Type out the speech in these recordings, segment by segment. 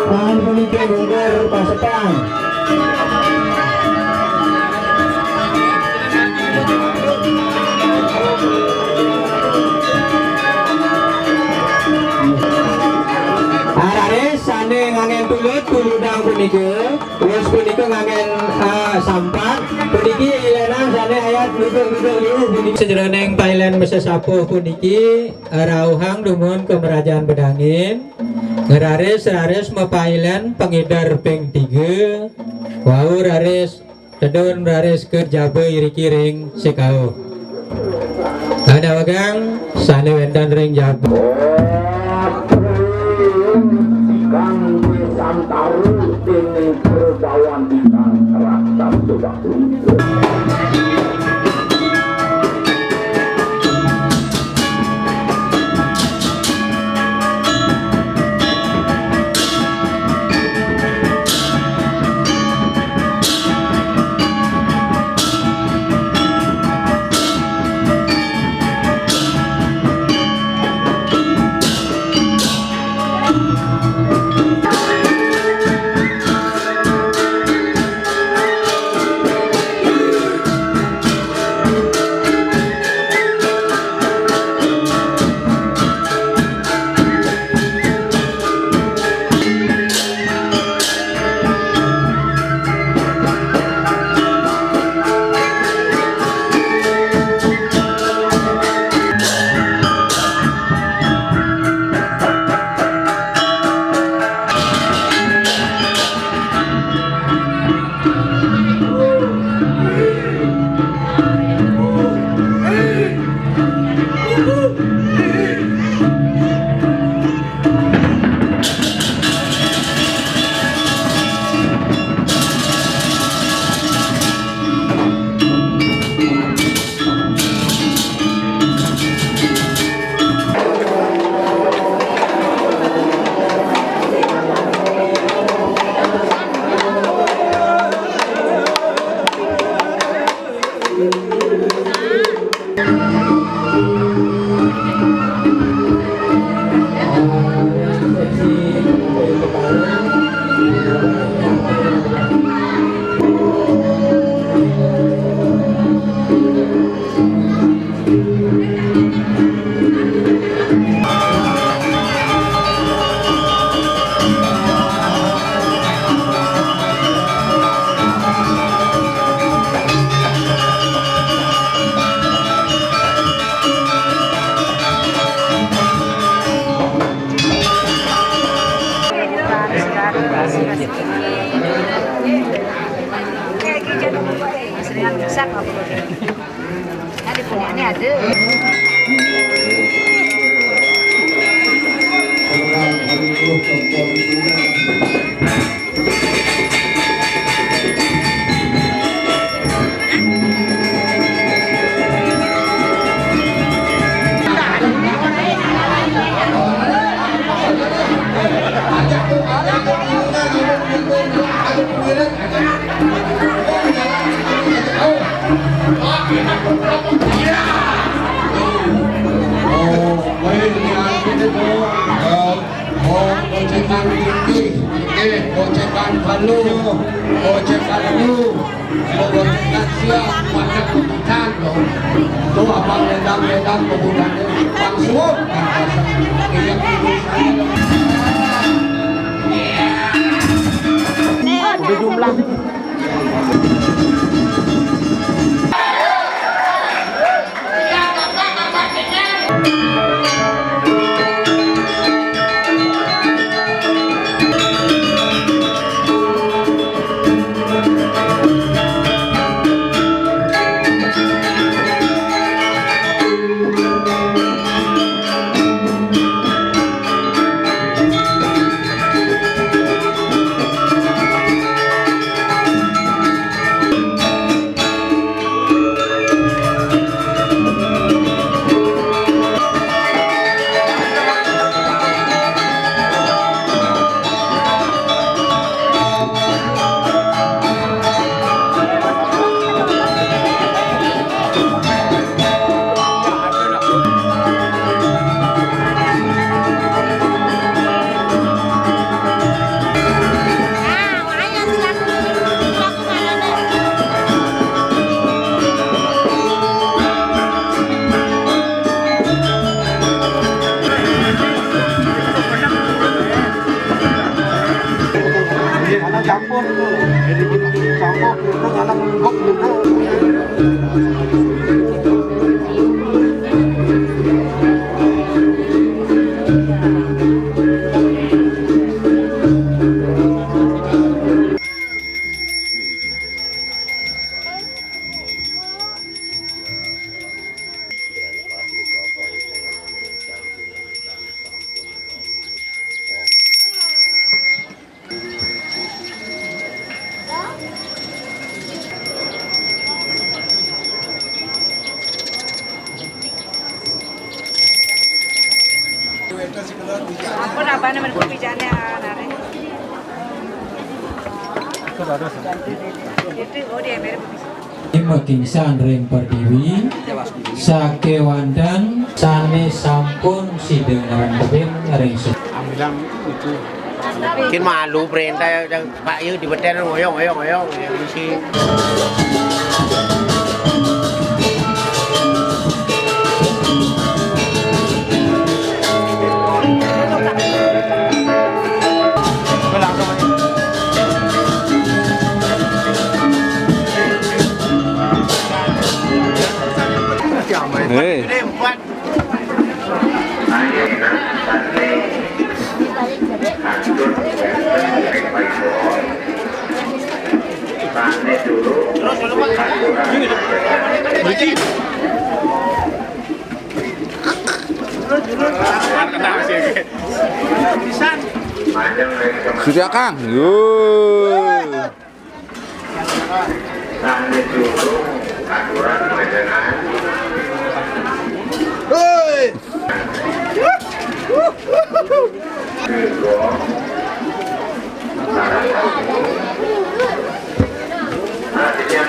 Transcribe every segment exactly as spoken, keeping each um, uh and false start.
Tahan puniki bongkar pasepan. Araris sane nganggen tulud, tuludang punika. Terus punika nganggen, eh, sampat. Puniki ilenan sane ayat nuduh-nuduh liu puniki. Sajeroning pailen masesapuh puniki, eh, rauhang dumun ka Mrajan Bedangin. Raris, raris mapailen pangider ping tiga. Wau raris tedun raris ka jaba iriki ring sikauh. Anawegang sane wenten ring jaba. Kang Nusantara dening Prabawan Bintang Raksasa. Siapa? Nah, di punyanya ada. Oh, baik, ya, gitu, Bu. Eh, oh, gojekan tinggi, eh, gojekan telu, gojekan lu, gojekan siap, banyak gojekan, loh. Tuh, abang ledang-ledang, kebudannya langsung, iya, gitu, saya. Udah jumlah. Campur tuh. Jadi campur, terus anak lembek gitu. Ampun, apa namanya pembicaranya, Nare? Itu baru sih. Itu, oh, dia mirip. Makin sanreng pertiwi, sakewanten sane sampun sida ngrembebin ring se- Ambilang itu. Mungkin malu perintah yang Pak Yu di beten ngoyong, ngoyong, ngoyong, yang isi. Hei. Surya Kang, yo. Sane durung aturan panjenengan. Hei! Artinya,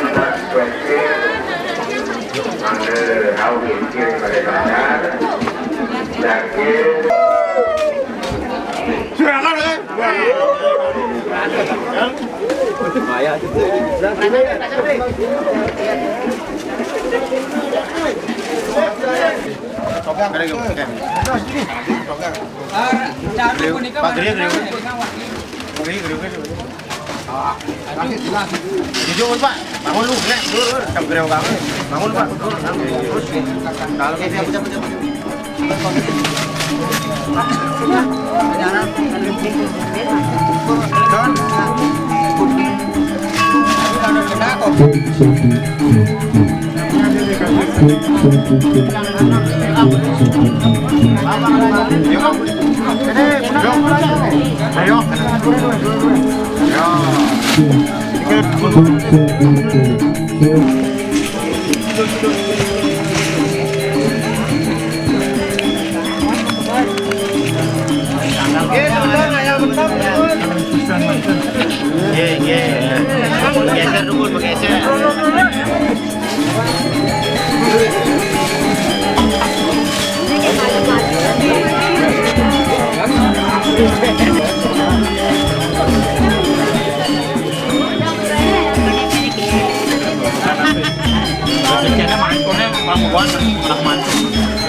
mangke rauh inggih pada dasar daging. Silakan, eh. Pak Gede, Gede. Pak Gede, Gede. Jujur, Pak. Bangun lu, Nek. Dulu, dulu. Bangun, Pak. Dulu, dulu. Terus, kalau kayak siapa, siapa, siapa? Nggih, nggih. Geser dulu, geser. Jadinya mangkoknya pangkuan, malah mangkok.